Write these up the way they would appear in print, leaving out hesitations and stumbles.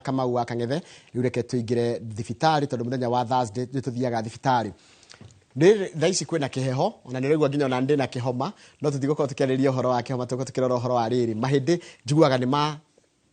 Kamau wa Kang'ethe. Rĩu reke tũingĩre thibitarĩ, tondũ mũthenya wa Thursday nĩ tũthiaga thibitarĩ. Nĩ thaa ici kwĩna kĩheho, ona nĩ ũraigua nginya ona ndĩna kĩhoma, no tũtigũkorwo tũkĩarĩrĩria ũhoro wa kĩhoma, tũgũkorwo tũkĩrora ũhoro wa rĩrĩ mahĩndĩ. Njiguaga nĩ ma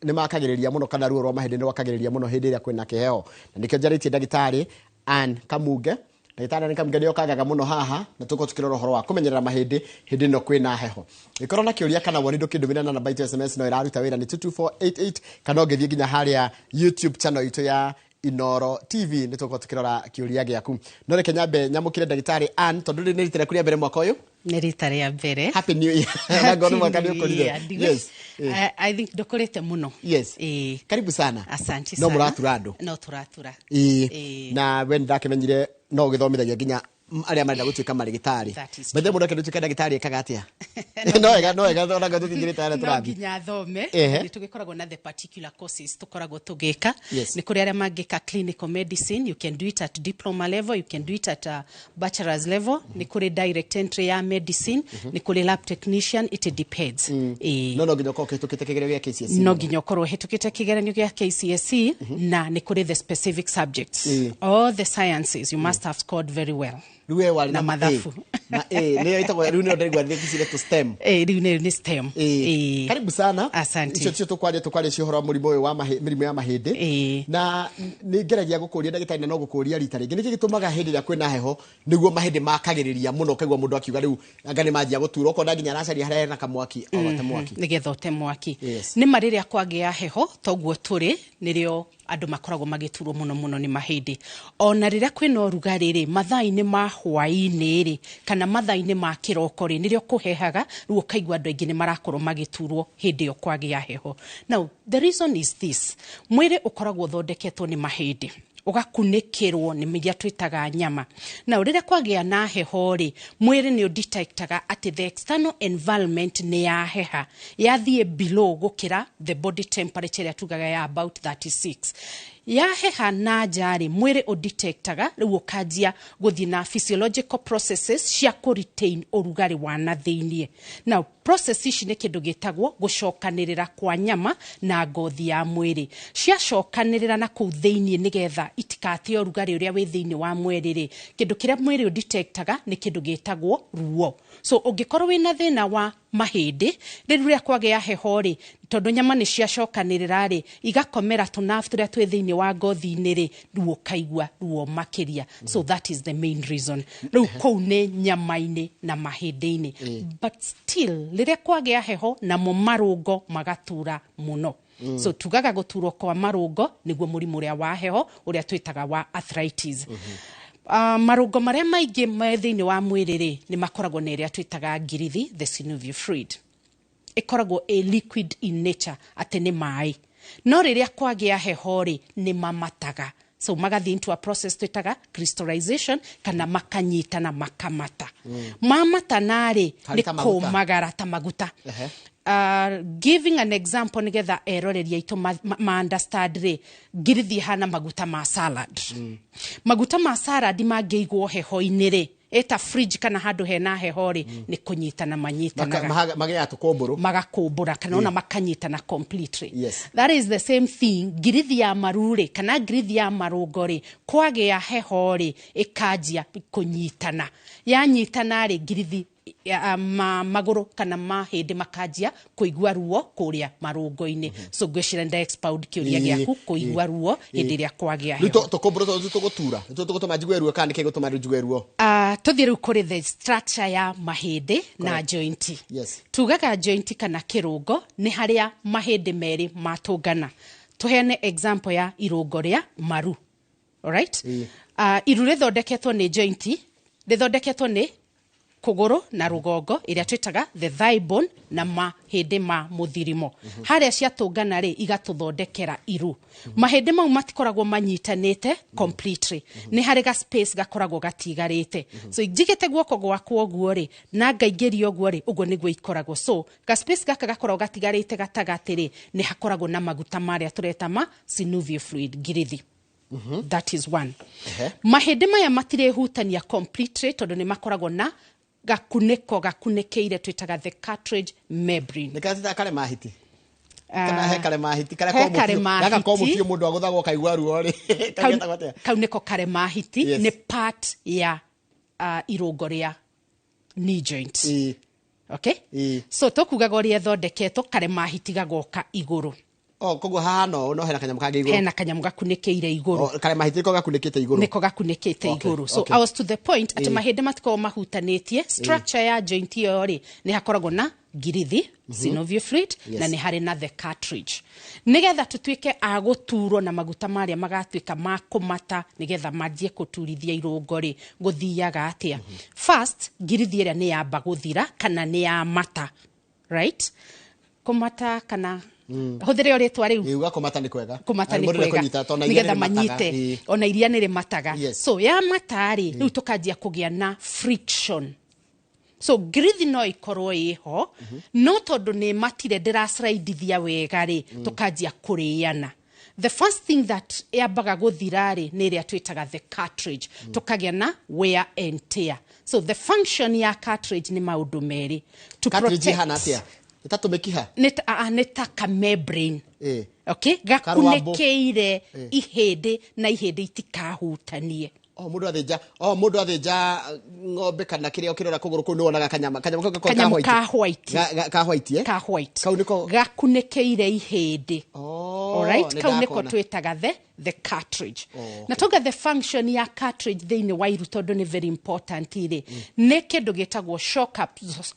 nĩ makagĩrĩria mũno, kana ruo rwa mahĩndĩ nĩ rwakagĩrĩria mũno hĩndĩ ĩrĩa kwĩna kĩheho, na nĩkĩo njarĩtie ndagĩtarĩ Ann Kamunge. Ndagĩtarĩ Ann Kamunge nĩ okangaga mũno haha, na tũgũkorwo tũkĩrora ũhoro wa kũmenyerera mahĩndĩ hĩndĩ ĩno kwĩna heho. Ĩkorwo na kĩũria kana woni, ndũkĩndũmĩra na namba itũ ya SMS, no ĩraruta wĩra, nĩ 22488, kana ũngĩthiĩ nginya harĩa YouTube channel itũ ya Inoro TV, nĩ tũgũkorwo tũkĩrora kĩũria gĩaku. No reke nyambe nyamũkĩre ndagĩtarĩ Ann, tondũ rĩrĩ nĩ rita rĩaku rĩa mbere mwaka ũyũ. Nĩ rita rĩa mbere. Happy New Year, na ngoro mwaka nĩ ũkũrire. Yes. I think ndũkũrĩte mũno. Yes. Ĩĩ. Karibu sana. Asante No sana. mũratura andũ. No tũratura. Ĩĩ. Ĩĩ. Na we nĩndakĩmenyire no ũgĩthomithagia nginya arĩa marenda gũtuĩka marĩgĩtarĩ. That is. Bethe mũndũ akĩenda gũtuĩka ndagĩtarĩ ekaga atĩa? No wega, no wega, ona tũtingĩrĩte harĩa No tũrathiĩ. nginya athome. Nĩ tũgĩkoragwo na the particular courses tũkoragwo tũgĩka. Nĩ kũrĩ arĩa mangĩka clinical medicine. You can do it at diploma level, you can do it at bachelor's level. Nĩ kũrĩ direct entry ya medicine, nĩ kũrĩ lab technician, it depends. Ĩĩ. No nginya ũkorwo ũkĩhĩtũkĩte kĩgerio gĩa KCSE. No nginya ũkorwo ũhĩtũkĩte kĩgeranio gĩa KCSE, na nĩ kũrĩ the specific subjects, all the sciences, you must have scored very well. Rĩu we warĩ Na na ma A. mathabu. Ma A nĩyo ĩtagwo rĩu, nĩyo ndĩraigua nĩ to STEM. Ĩĩ, rĩu nĩ STEM. Ĩĩ. Karibu sana. Asante. Icio ticio tũkwaria cio ũhoro wa mũrimũ ũyũ wa mĩrimũ ya mahĩndĩ. Na nĩ ngeragia gũkũria, ndagĩtarĩ, na no gũkũria rita rĩngĩ, nĩkĩ gĩtũmaga hĩndĩ ĩrĩa kwĩna heho nĩguo mahĩndĩ makagĩrĩria mũno, ũkaigua mũndũ akiuga rĩu anga nĩ manjia gũtura, ũkona nginya aracaria harĩa hena kamwaki ogote mwaki? Nĩgetha ũte mwaki. Yes. Nĩ ma rĩrĩa kwagĩa heho toguo tũrĩ, nĩrĩo andũ makoragwo magĩturwo mũno mũno nĩ mahĩndĩ. Ona rĩrĩa kwĩna ũrugarĩ rĩ, mathaa-inĩ ma hwaĩ-inĩ rĩ, kana mathaa-inĩ ma kĩroko rĩ, nĩrĩo kũhehaga, rĩu ũkaigua andũ aingĩ nĩ marakorwo magĩturwo hĩndĩ ĩyo kwagĩa heho. Now the reason is this: mwĩrĩ ũkoragwo ũthondeketwo nĩ mahĩndĩ, ũgakunĩkĩrwo nĩ iria twĩtaga nyama. Now rĩrĩa kwagĩa na heho rĩ, mwĩrĩ nĩ ũdetectaga atĩ the external environment nĩ yaheha, yathiĩ below gũkĩra the body temperature ĩrĩa tugaga ya about 36. Yaheha na nja rĩ, mwĩrĩ ũdetectaga, rĩu ũkanjia gũthiĩ na physiological processes cia kũ retain ũrugarĩ wa na thĩiniĩ. Now process ici nĩ kĩndũ gĩtagwo gũcokanĩrĩra kwa nyama na ngothi ya mwĩrĩ. Ciacokanĩrĩra na kũu thĩiniĩ nĩgetha itikate ũrugarĩ ũrĩa wĩ thĩiniĩ wa mwĩrĩ rĩ, kĩndũ kĩrĩa mwĩrĩ ũdetectaga nĩ kĩndũ gĩtagwo ruo. So ũngĩkorwo wĩna thĩna wa mahĩndĩ, rĩu rĩrĩa kwagĩa heho rĩ, tondũ nyama nĩ ciacokanĩrĩra rĩ, igakomera tũnabu tũrĩa twĩ thĩiniĩ wa ngothi-inĩ rĩ, rĩu ũkaigua ruo makĩria. So that is the main reason. Rĩu kũu nĩ nyama-inĩ na mahĩndĩ-inĩ, but still rĩrĩa kwagĩa heho, namo marũngo magatura mũno. So tugaga gũturwo kwa marũngo nĩguo mũrimũ ũrĩa wa heho, ũrĩa twĩtaga wa arthritis. Marũngo marĩa maingĩ me thĩinĩ wa mwĩrĩ rĩ, nĩ makoragwo na ĩrĩa twĩtaga ngirithi, the synovial fluid. Ĩkoragwo ĩ liquid in nature, atĩ nĩ maĩ, no rĩrĩa kwagĩa heho rĩ, nĩ mamataga. So magathiĩ into a process twĩtaga crystallization, kana makanyitana makamata. Mamatana rĩ, Harĩ nĩ ta maguta. kũmagara ta maguta. Ehe. Giving an example nĩgetha eroreri aitũ ma understand rĩ, ngirithi ĩhana maguta ma salad. Maguta ma salad mangĩigwo heho-inĩ rĩ, ĩta fridge kana handũ hena heho rĩ, nĩ kũnyitana manyitanaga. Magĩaga tũkũmbũrũ. Magakũmbũra kana ona makanyitana completely. Yes. That is the same thing ngirithi ya maru rĩ, kana ngirithi ya marũngo rĩ, kwagĩa heho rĩ, ĩkanjia kũnyitana. Yanyitana rĩ, ngirithi ya, magũrũ kana mahĩndĩ makanjia kũigua ruo kũrĩa marũngo-inĩ. So ngwĩciria nda expound kĩũria gĩaku, kũigua ruo hĩndĩ ĩrĩa kwagĩa Rĩu heho. Tũkũmbũrũ tũtũ tũgũtura nĩtuo tũgũtũma njigue ruo, kana nĩkĩ gũtũma rĩu njigue ruo? Tũthiĩ rĩu kũrĩ the structure ya mahĩndĩ na joint. Yes. Tugaga joint kana kĩrũngo nĩ harĩa mahĩndĩ merĩ matũngana. Tũheane example ya irũngo rĩa maru. Alright? Ĩĩ. Iru rĩthondeketwo nĩ joint, rĩthondeketwo nĩ kũgũrũ na rũgongo, ĩrĩa twĩtaga the thigh bone, na mahĩndĩ ma mũthirimo. Harĩa ciatũngana rĩ, igatũthondekera iru. Mahĩndĩ mau matikoragwo manyitanĩte completely, nĩ harĩ ga space gakoragwo gatigarĩte. So njigĩte guoko gwakwa ũguo rĩ, na ngaingĩria ũguo rĩ, ũguo nĩguo ikoragwo. So ga space gaka gakoragwo gatigarĩte gatagatĩ rĩ, nĩ hakoragwo na maguta marĩa tũreta ma synovial fluid, ngirithi. That is one. Ehe. Mahĩndĩ maya matirĩhutania completely, tondũ nĩ makoragwo na gakunĩko gakunĩkĩire twĩtaga the cartilage membrane. Nĩ katita kare mahiti. Kana he karema hiti karĩa He ko mũtio. karema Gaka ko hiti. mũtio mũndũ agũthagwo kaigua ruo rĩ. Kau, Kagetagwo atĩa? kau nĩko karema hiti. Yes. Nĩ part ya irũngo rĩa knee joint. Okay. So tũkugaga ũrĩa ĩthondeketwo, karema hiti gagoka igũrũ. Oh, koguo haha no hena kanyamũ kangĩ igũrũ. Hena kanyamũ gakunĩkĩire igũrũ. Oh, karema hiti nĩko gakunĩkĩte igũrũ. Nĩko gakunĩkĩte igũrũ. So I was to the point atĩ mahĩndĩ matikoragwo mahutanĩtie. Structure ya joint ĩyo rĩ, nĩ hakoragwo na ngirithi, synovial fluid, na nĩ harĩ na the cartridge. Nĩgetha tũtuĩke a gũturwo na maguta marĩa magatuĩka ma kũmata nĩgetha manjie kũturithia irũngo rĩ, gũthiaga atĩa? First, ngirithi ĩrĩa nĩ yamba gũthira kana nĩ yamata, right? Kũmata kana hũthĩre o rĩtwa rĩu. Ĩĩ, uga kũmata nĩ kwega. Kũmata nĩ Mũndũ kwega nĩekũnyita, tondũ na iria nĩgetha nĩ rĩmataga. manyite. Ona iria nĩ rĩmataga. So yamata rĩ, rĩu tũkanjia kũgĩa na friction. So ngirithi no ikorwo ĩho, no tondũ nĩ matire ndĩracraidithia wega rĩ, tũkanjia kũrĩana. The first thing that yambaga gũthira rĩ, nĩ ĩrĩa twĩtaga the cartridge. Tũkagĩa na wear and tear. So the function ya cartridge nĩ maũndũ merĩ. To Cartridge protect. ĩhana atĩa? Nĩ ta tũmĩkiha? Nĩ ta ka membrane. Okay? Karwambũ. Gakunĩkĩire ihĩndĩ na ihĩndĩ itikahutanie. Oh, mũndũ athĩnja, oh, mũndũ athĩnja ng'ombe kana kĩrĩa ũkĩrora kũgũrũ kũu nĩwonaga kanyama. Kanyamũ kau gakoragwo Kanyamũ ka ka white. Ka white, eh? Ka white. Kau nĩko gakunĩkĩire ihĩndĩ. Oh, Alright? nĩ Kau nĩko ndakona. twĩtaga the cartridge. Oh, okay. Na tauga the function ya cartridge thĩinĩ wa iru tondũ nĩ very important rĩ, nĩ kĩndũ gĩtagwo shock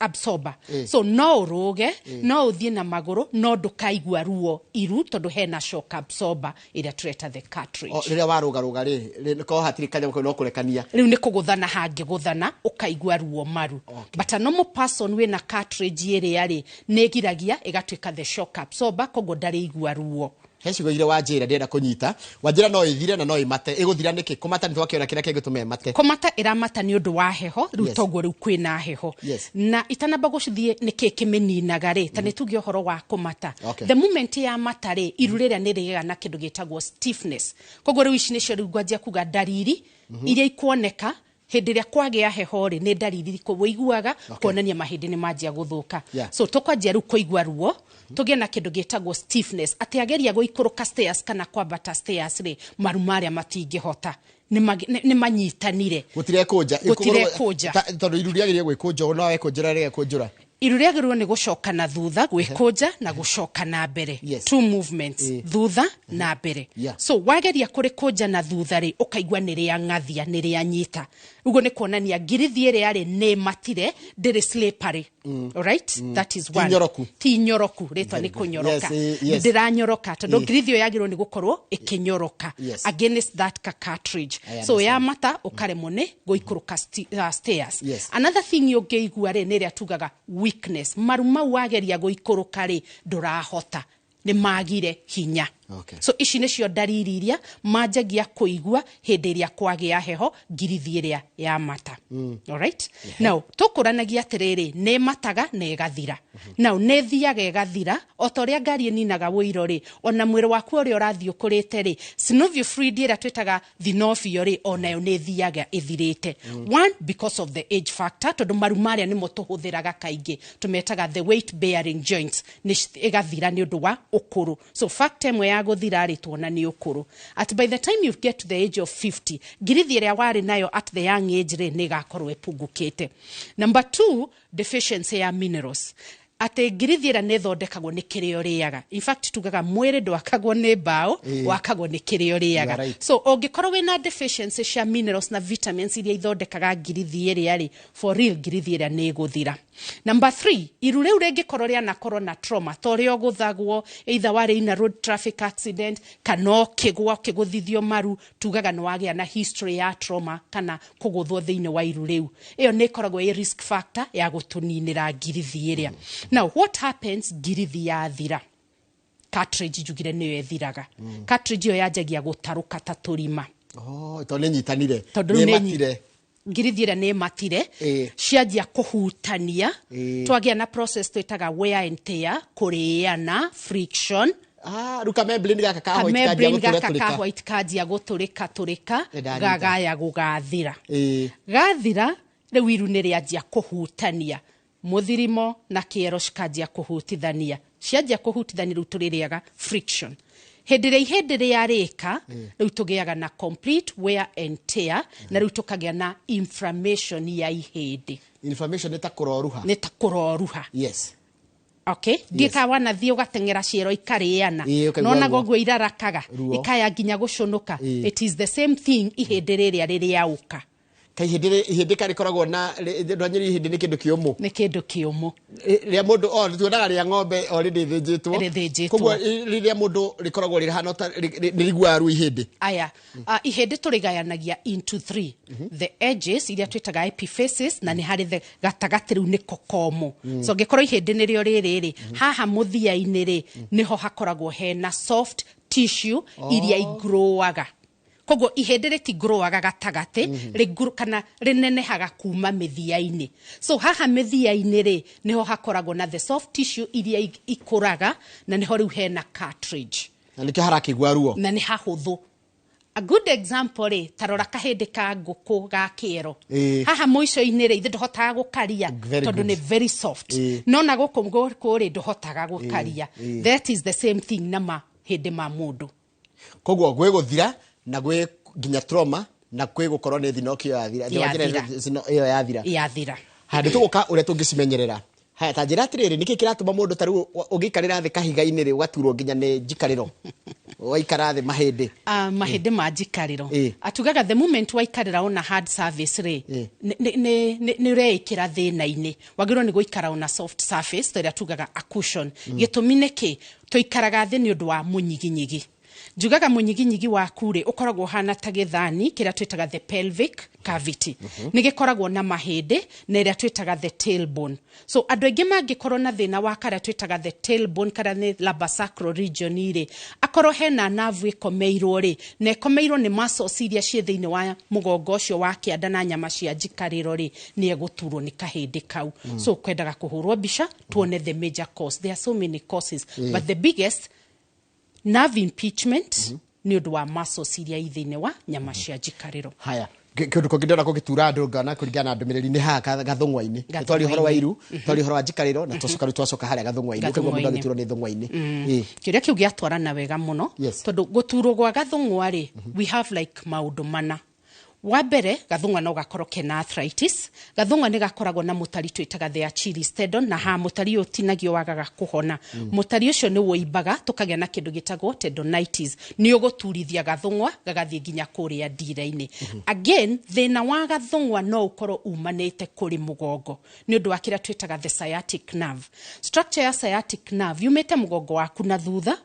absorber. So no ũrũge, no ũthiĩ na magũrũ, no ndũkaigua ruo iru tondũ hena shock absorber ĩrĩa tũreta the cartridge. Oh, rĩrĩa warũgarũga rĩ, korwo hatirĩ kanyamũ kau no kũrekania. Rĩu nĩ kũgũthana hangĩgũthana ũkaigua ruo maru. But a normal person wĩna cartridge ĩrĩa rĩ, nĩ ĩgiragia ĩgatuĩka the shock absorber, koguo ndarĩigua ruo. He ciugo iria wanjĩra ndĩrenda kũnyita. Wanjĩra no ĩthire na no ĩmate. Ĩgũthira nĩkĩ? Kũmata nĩ twakĩona kĩrĩa kĩngĩtũma ĩmate. Kũmata ĩramata nĩ ũndũ wa heho, rĩu toguo rĩu kwĩna heho. Na itanamba gũthiĩ nĩkĩ kĩmĩninaga rĩ, ta nĩ tuge ũhoro wa kũmata. The moment ya mata rĩ, iru rĩrĩa nĩ rĩgĩaga na kĩndũ gĩtagwo stiffness. Koguo rĩu ici nĩcio rĩu ngwanjia kuga ndariri iria ikuoneka hĩndĩ ĩrĩa kwagĩa heho rĩ, nĩ ndariri irĩkũ ũiguaga kuonania mahĩndĩ nĩ manjia gũthũka. So tũkwanjia rĩu kũigua ruo, tũgĩe na kĩndũ gĩtagwo stiffness, atĩ ageria gũikũrũka stairs kana kwambata stairs rĩ, maru marĩa matingĩhota. Nĩ manyitanire. Gũtirekũnja. Gũtirekũnja. Tondũ iru rĩagĩrĩire gwĩkũnja, ũũ no wekũnjĩra rĩgekũnjũra. Iru rĩagĩrĩirwo nĩ gũcoka na thutha, gwĩkũnja na gũcoka na mbere. Two movements, thutha na mbere. So wageria kũrĩkũnja na thutha rĩ, ũkaigua nĩ rĩang'athia, nĩ rĩanyita. Ũguo nĩ kuonania ngirithi ĩrĩa rĩ, nĩ ĩmatire, ndĩrĩ slippery. Alright? That is Ti one. nyoroku. Ti nyoroku, rĩtwa Very nĩ good. kũnyoroka. Yes, yes. Ndĩranyoroka, tondũ ngirithi ĩyo yagĩrĩirwo nĩ gũkorwo ĩkĩnyoroka. Against that ka cartridge. I So understand. yamata, ũkaremwo nĩ gũikũrũka stairs. Another thing ũngĩigua rĩ, nĩ ĩrĩa tugaga weakness. Maru mau wageria gũikũrũka rĩ, ndũrahota. Nĩ magire hinya. So ici nĩcio ndariri iria manjagia kũigua hĩndĩ ĩrĩa kwagĩa heho, ngirithi ĩrĩa ya mata. Alright? Now, tũkũranagia atĩrĩrĩ, nĩ mataga na ĩgathira. Now, nĩ ĩthiaga ĩgathira, o ta ũrĩa ngari ĩninaga ũiro rĩ, ona mwĩrĩ waku ũrĩa ũrathiĩ ũkũrĩte rĩ, synovial fluid ĩrĩa twĩtaga thinovio rĩ, onayo nĩ ĩthiaga ĩthirĩte. One, because of the age factor, tondũ maru marĩa nĩmo tũhũthĩraga kaingĩ, tũmetaga the weight bearing joints, nĩ ĩgathira nĩ ũndũ wa ũkũrũ. So factor ĩmwe ya gũthira rĩ, tuona nĩ ũkũrũ. At by the time you get to the age of 50, ngirithi ĩrĩa warĩ nayo at the young age rĩ, nĩ ĩgakorwo ĩpungũkĩte. Number 2, deficiency ya minerals. Atĩ ngirithi ĩrĩa nĩ ĩthondekagwo nĩ kĩrĩa ũrĩaga. In fact, tugaga mwĩrĩ ndwakagwo nĩ mbaũ, wakagwo nĩ kĩrĩa ũrĩaga. You are right. So ũngĩkorwo wĩna deficiency cia minerals na vitamins iria ithondekaga ngirithi ĩrĩa rĩ, for real ngirithi ĩrĩa nĩ ĩgũthira. Number 3, iru rĩu rĩngĩkorwo rĩanakorwo na trauma, ta ũrĩa ũgũthagwo, either warĩ in a road traffic accident, kana ũkĩgwa, ũkĩgũthithio maru, tugaga nĩ wagĩa na history ya trauma kana kũgũthwo thĩinĩ wa iru rĩu. Ĩyo nĩ ĩkoragwo ĩ risk factor ya gũtũninĩra ngirithi ĩrĩa. Now, what happens ngirithi yathira? Cartridge njugire nĩyo ĩthiraga. Cartridge ĩyo yanjagia gũtarũka ta tũrima. Oh, tondũ nĩ nyitanire. Tondũ Nĩ nĩ ĩmatire. Ngirithi ĩrĩa nĩ ĩmatire, cianjia kũhutania, twagĩa na process twĩtaga wear and tear, kũrĩana, friction. Rĩu ka membrane gaka ka white Ka kanjia membrane gũtũra gaka ka tũrĩka. white kanjia gũtũrĩka tũrĩka, Nĩ ndanyita. gagaya gũgathira. Gathira, rĩu iru nĩ rĩanjia kũhutania. Mũthirimo na kĩero cikanjia kũhutithania. Cianjia kũhutithania, rĩu tũrĩrĩaga friction. Hĩndĩ ĩrĩa ihĩndĩ rĩarĩka, rĩu tũgĩaga na complete wear and tear, na rĩu tũkagĩa na inflammation ya ihĩndĩ. Inflammation nĩ ta kũroruha. Nĩ ta kũroruha. Okay, ndiĩkaga wanathiĩ ũgateng'era ciero ikarĩana. Ĩĩ, ũkaigua Nonaga ruo. Ũguo irarakaga. Ruo. Ikaya nginya gũcũnũka. It is the same thing, ihĩndĩ rĩrĩa rĩrĩaũka. Ka ihĩndĩ karĩkoragwo na ndwanyĩri, ihĩndĩ nĩ kĩndũ kĩũmũ. Nĩ kĩndũ kĩũmũ. Rĩa mũndũ o tuonaga rĩa ng'ombe o rĩndĩ ĩthĩnjĩtwo. Rĩthĩnjĩtwo. Koguo rĩrĩa mũndũ rĩkoragwo rĩhana ta nĩ rĩiguaga ruo ihĩndĩ. Aya, ihĩndĩ tũrĩgayanagia into three: the edges, iria twĩtaga epiphysis, na nĩ harĩ the gatagatĩ, rĩu nĩko komũ. So angĩkorwo ihĩndĩ nĩrĩo rĩrĩ rĩ, haha mũthia-inĩ rĩ, nĩho hakoragwo hena soft tissue iria igrowaga. Koguo ihĩndĩ rĩtigrowaga gatagatĩ, kana rĩnenehaga kuma mĩthia-inĩ. So haha mĩthia-inĩ rĩ, nĩho hakoragwo na the soft tissue iria ikũraga, na nĩho rĩu hena cartilage. Na nĩkĩo harakĩigua ruo. Na nĩ hahũthũ. A good example rĩ, tarora kahĩndĩ ka ngũkũ ga kĩero. Haha mũico-inĩ rĩ, ithe ndũhotaga gũkaria Very tondũ good. nĩ very soft. No na gũkũ gũkũ rĩ, ndũhotaga gũkaria. That is the same thing na mahĩndĩ ma mũndũ. Koguo gwĩ gũthira na gwĩ nginya trauma na kwĩ gũkorwo nĩ thinokio yathira. Yathira. Ĩyo yathira. Yathira. Handũ tũgũka ũrĩa tũngĩcimenyerera. Haya, ta njĩra atĩrĩrĩ, nĩkĩ kĩratũma mũndũ ta rĩu ũngĩikarĩra thĩ kahiga-inĩ rĩ, ũgaturwo nginya nĩ njikarĩro waikara thĩ mahĩndĩ? Mahĩndĩ ma njikarĩro. Atugaga the moment waikarĩra ona hard surface rĩ, nĩ ũreĩkĩra thĩna-inĩ. Wagĩrĩirwo nĩ gũikara ona soft surface, ta ĩrĩa tugaga a cushion. Gĩtũmi nĩ kĩ? Tũikaraga thĩ nĩ ũndũ wa mũnyiginyigi. Njugaga mũnyiginyigi waku rĩ, ũkoragwo ũhana ta gĩthani kĩrĩa twĩtaga the pelvic cavity. Nĩ gĩkoragwo na mahĩndĩ na ĩrĩa twĩtaga the tailbone. So andũ aingĩ mangĩkorwo na thĩna wa karĩa twĩtaga the tailbone, karĩa nĩ lumbosacral region rĩ, akorwo hena nerve ĩkomeirwo rĩ, na ĩkomeirwo nĩ muscles iria ciĩ thĩinĩ wa mũgongo ũcio wa kĩanda na nyama cia njikarĩro rĩ, nĩ egũturwo nĩ kahĩndĩ kau. So kwendaga kũhũrwo mbica tuone the major cause. There are so many causes, but the biggest, nerve impingement, nĩ ũndũ wa muscles iria i thĩinĩ wa nyama cia njikarĩro. Haya, kĩndũ kũngĩ ndĩrona kũgĩtura andũ ngana kũringana na ndũmĩrĩri nĩ haha gathũng'wa-inĩ. Gathũng'wa-inĩ. Twaria ũhoro wa iru, twaria ũhoro wa njikarĩro, na twacoka rĩu twacoka harĩa gathũng'wa-inĩ, ũkaigua mũndũ Gathũng'wa-inĩ. agĩturwo nĩ thũng'wa-inĩ. Kĩũria kĩu gĩatwarana wega mũno. Tondũ gũturwo gwa gathũng'wa rĩ, we have like maũndũ mana. Wa mbere, gathũng'wa no gakorwo kena arthritis. Gathũng'wa nĩ gakoragwo na mũtari twĩtaga the Achilles tendon, na ha mũtari ũyũ ũtinagio wagaga kũhona. Mũtari ũcio nĩ wũimbaga, tũkagĩa na kĩndũ gĩtagwo tendonitis. Nĩ ũgũturithia gathũng'wa gagathiĩ nginya kũrĩa ndira-inĩ. Again, thĩna wa gathũng'wa no ũkorwo umanĩte kũrĩ mũgongo nĩ ũndũ wa kĩrĩa twĩtaga the sciatic nerve. Structure ya sciatic nerve yumĩte mũgongo waku na thutha,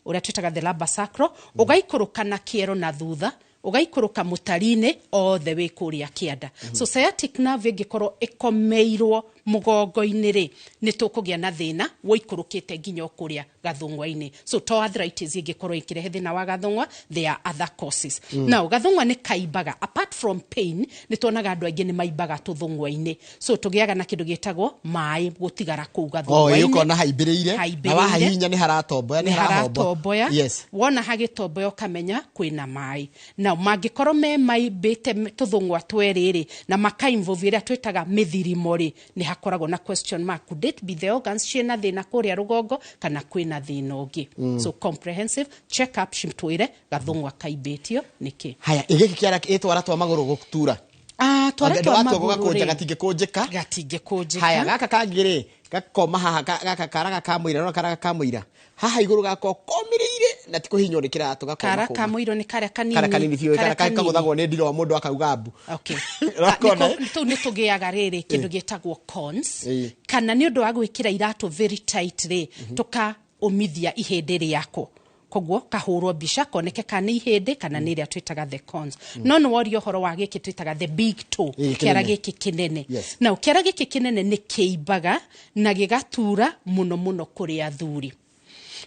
ũrĩa twĩtaga the lumbosacral, ũgaikũrũka na kĩero na thutha, ũgaikũrũka mũtari-inĩ all the way kũrĩa kĩanda. So sciatic nerve ĩngĩkorwo ĩkomeirwo mũgongo-inĩ rĩ, nĩ tũkũgĩa na thĩna wũikũrũkĩte nginya o kũrĩa gathũng'wa-inĩ. So to arthritis ĩngĩkorwo ĩkĩrehe thĩna wa gathũng'wa, there are other causes. Now gathũng'wa nĩ kaimbaga. Apart from pain, nĩ tuonaga andũ aingĩ nĩ maimbaga tũthũng'wa-inĩ. So tũgĩaga na kĩndũ gĩtagwo maĩ gũtigara kũu O ĩ gathũng'wa-inĩ. Ũkona haimbĩrĩire na Haimbĩrĩire. Wahahihinya nĩ haratomboya, nĩ nĩ harahombo. Haratomboya. Wona hagĩtomboya, ũkamenya kwĩna maĩ. Na mangĩkorwo me maimbĩte tũthũng'wa twerĩ rĩ, na makainvolve ĩrĩa twĩtaga mĩthirimo rĩ, nĩ hakoragwo na question mark: could it be the organs ciĩna thĩna kũrĩa rũgongo, kana kwĩna thĩna ũngĩ? So comprehensive check up citwĩre gathũng'wa kaimbĩtio nĩkĩ. Haya, ĩ gĩkĩ kĩara ĩtwara twa magũrũ gũtura? Ah, twara twa watua magũrũ gũgakũnja rĩ, gatingĩkũnjĩka. Gatingĩkũnjĩka. Haya, gaka kangĩ rĩ, gakoma haha, gaka karaga ka mũira, no karaga ka mũira haha igũrũ gakorwo komĩrĩire na ti kũhihinywo nĩ kĩratũ, gakoma kara kũma. Ka mũiro nĩ karĩa kanini. Kara kanini biũ. Karĩa Kara kanini. kagũthagwo nĩ ndirwa mũndũ akauga mbu. Okay. Ũrakona, eh? Tũu nĩ tũgĩaga rĩrĩ kĩndũ gĩtagwo cons, kana nĩ ũndũ wa gwĩkĩra iratũ very tight rĩ, tũkaũmithia ihĩndĩ rĩako. Koguo kahũrwo mbica koneke kana nĩ ihĩndĩ kana nĩ ĩrĩa twĩtaga the cons. No nĩ woria ũhoro wa gĩkĩ twĩtaga the big toe, kĩara kĩnene. Gĩkĩ kĩnene. Na kĩara gĩkĩ kĩnene nĩ kĩimbaga na gĩgatura mũno mũno kũrĩ athuri.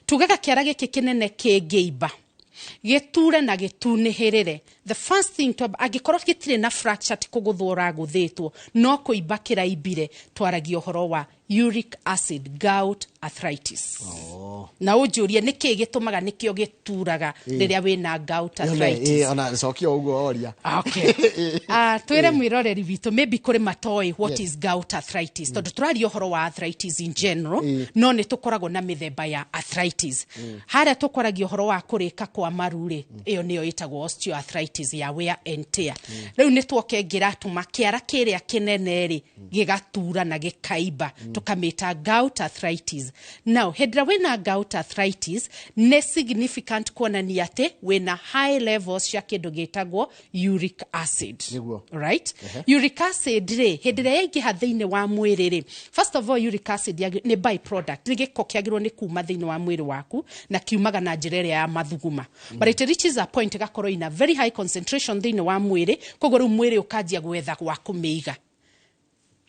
Tugaga kĩara gĩkĩ kĩnene kĩngĩimba, gĩture na gĩtunĩhĩrĩre, the first thing angĩkorwo gĩtirĩ na fracture, ti kũgũthwo ũragũthĩtwo, no kũimba kĩraimbire, twaragia ũhoro wa Uric acid, gout arthritis. Na ũnjũrie nĩkĩ gĩtũmaga nĩkĩo gĩturaga rĩrĩa wĩna gout arthritis. Ona cokia ũguo oria. Okay. Twĩre mwĩroreri witũ, maybe kũrĩ matoĩ what is gout arthritis, tondũ tũraria ũhoro wa arthritis in general, no nĩ tũkoragwo na mĩthemba ya arthritis. Harĩa tũkwaragia ũhoro wa kũrĩka kwa maru rĩ, ĩyo nĩyo ĩtagwo osteoarthritis ya wear and tear. Rĩu nĩ twoke ngĩratũma kĩara kĩrĩa kĩnene rĩ gĩgatura na gĩkaimba, tũkamĩta gout arthritis. Now hĩndĩ ĩrĩa wĩna gout arthritis, nĩ significant kuonania atĩ wĩna high levels cia kĩndũ gĩtagwo uric acid. Nĩguo. Right? Uric acid rĩ, hĩndĩ ĩrĩa yaingĩha thĩinĩ wa mwĩrĩ rĩ, first of all, uric acid nĩ byproduct, nĩ gĩko kĩagĩrĩirwo nĩ kuma thĩinĩ wa mwĩrĩ waku, na kiumaga na njĩra ĩrĩa ya mathuguma. But it reaches a point ĩgakorwo ina very high concentration thĩinĩ wa mwĩrĩ, koguo rĩu mwĩrĩ ũkanjia gwetha gwa kũmĩiga.